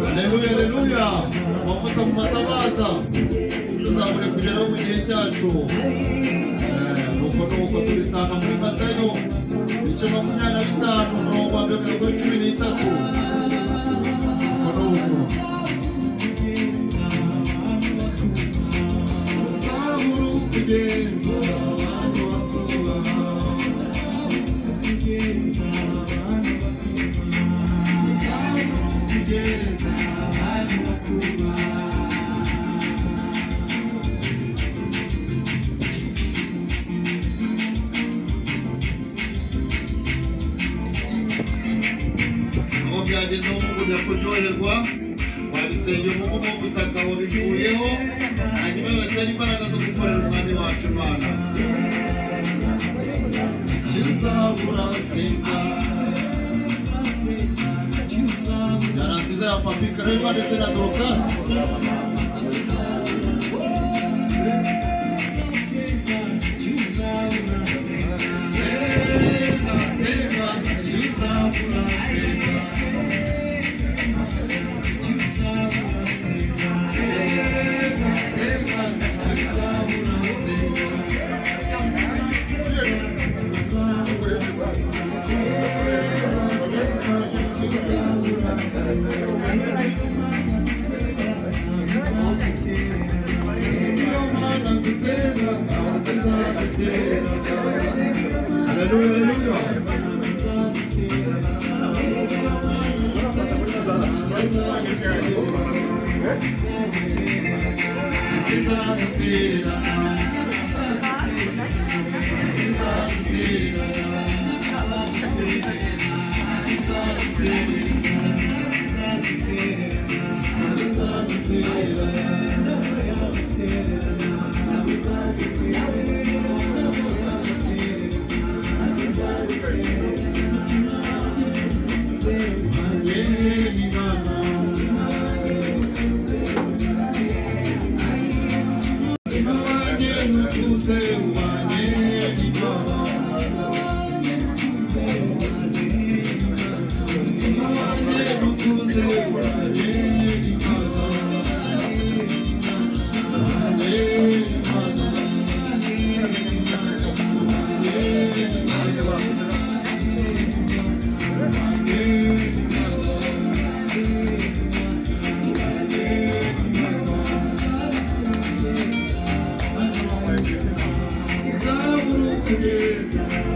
Aleluya, aleluya. Amavuta mu matabaza tuzabure kugeraho mu gihe cyacu. Nuko nuko tubisanga muri Matayo ibice 25 umurongo wa mbere kugeza kuri 13. Nuko nuko uzabura ukugenza abantu bakubaha, uzabura ukugenza abantu bakubaha. Aho byagezeho mugumya kuryoherwa, wabisengera umuvumo w'ubutaka wabikuyeho, hanyuma bibatera imbaraga zo gukorera Umwami wacu Imana. Ikizabura senga Njyana nziza ya Papi Kareba ndetse na Dorcas. Senga, senga, ikizabura senga. Senga, senga, ikizabura senga. Senga, senga, ikizabura senga. Iyo Mana dusenga ntabwo izadutererana. Haleluya, haleluya. Kugeza